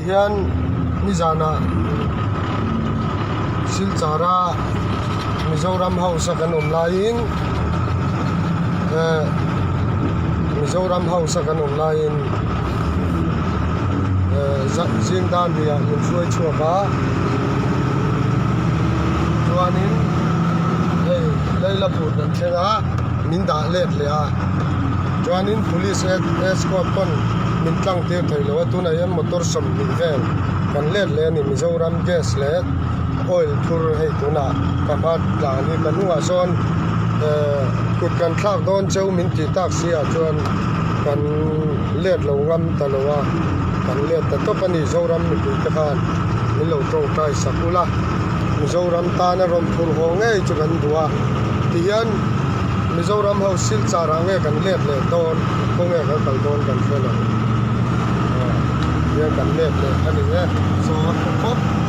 Tihian nizanah Silchara Mizoram House a kan awm laiin eh Mizoram House a kan awm laiin eh zing dan hnih ah min hruai chhuak a chuanin hei Leilapur kan thleng a min dah let leh a chuanin Police escort pawn min tlang tir thei lo a tunah hian motor 20 vel kan let leh a ni Mizoram gas leh oil phur hei tunah ka hma tlan hi ka hnungah sawn ehh kut kan thlak dawn cheu min tih tak si ah chuan kan let lo ngam ta lo a kan let ta tawp a ni Zoram mipui te khan min lo tawngtai sak ula Mizoram tana rawn phur haw ngei chu kan duh a tihian Mizoram ho Silchar ah nge kan let leh dawn khawnge kan kal dawn kan hre lo. Hian kan let leh a ni e. Saw a khaw khawp.